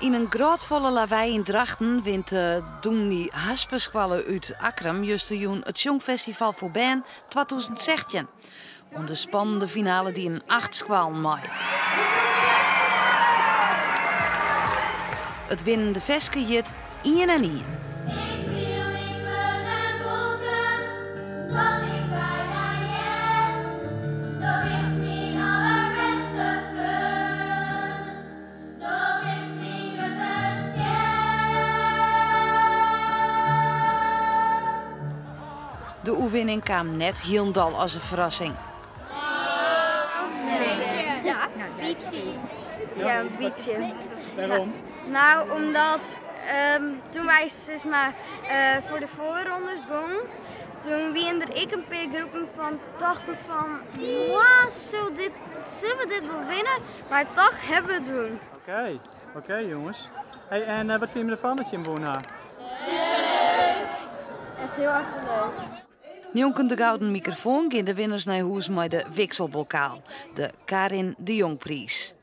Yn in grôtfolle Lawei yn Drachten wint de Dûmny Hasperskoalle út Akkrum justerjûn it Sjongfestival foar bern 2016. Oan de spannende finale dienen acht skoallen mei. It winnende ferske hjit Ien en ien. Ik fiel my wurch en bonkich, dat ik by dy hear. Do bist myn allerbêste freon, do bist myn grutte stjer. De oerwinning kaam net hielendal as in ferrassing. Ja, bytsje. Ja, in bytsje. Wêrom? Nou, omdat toen wy sis mar foar de foarrondes gongen, toen wienen der ek in pear groepen fan tochten fan, "Moa, sil dit, sille we dit wol winne?" Mar toch hawwe we it wûn. Oké, oké jonges. Hey, en wat fine jim derfan dat jim wûn ha? Superleuk! Echt hiel erch leuk. Njonken de gouden mikrofoan gean de winners nei hûs mei de wikselbokaal, de Karin de Jongpriis.